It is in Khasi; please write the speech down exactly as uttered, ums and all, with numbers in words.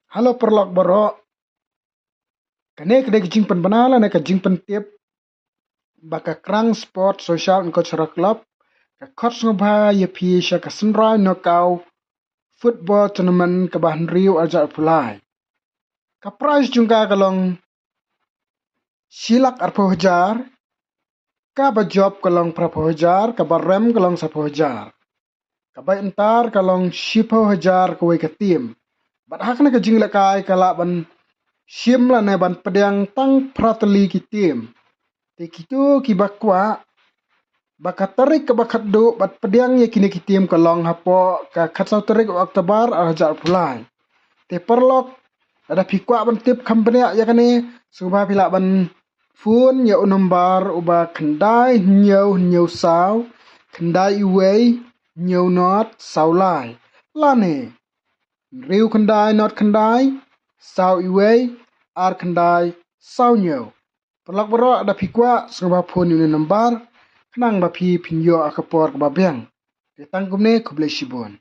Hello paralok baroh. Kane ka dei ka jingpynbna lane ka jingpyntip ba ka Krang Sport Social and Cultural Club ka khot sngewbha ïa phi sha ka Synrai Knockout Football Tournament kaba hynriew arhajar arphew lai. Ka prize jong ka ka long shi lak arphew hajar, kaba jop ka long phraphew hajar, kaba rem ka long saphew hajar. Kaba ïatar ka long shiphew hajar kawei ka team. Bad ha kane ka jinglehkai ka lah ban shim lane ban pdiang tang phra tylli ki team. Te kito kiba kwah ba ka tarik kaba khatduh bad pdiang ïa kine ki team ka long hapoh ka khatsaw tarik October arhajar arphew lai. Te paralok, lada phi kwah ban tip kham bniah ïa kane, sngewbha phi lah ban phone ïa u nombar uba khyndai hynñiew hynñiew saw khyndai wei hynñiew nod saw lai, lane hynriew khyndai nod khyndai saw wei ar khyndai saw hynñiew. Paralok baroh, lada phi kwah sngewbha phone ïa une u nombar khnang ba phi phin ïoh ha ka por kaba biang. Te tang kumne, khublei shibun.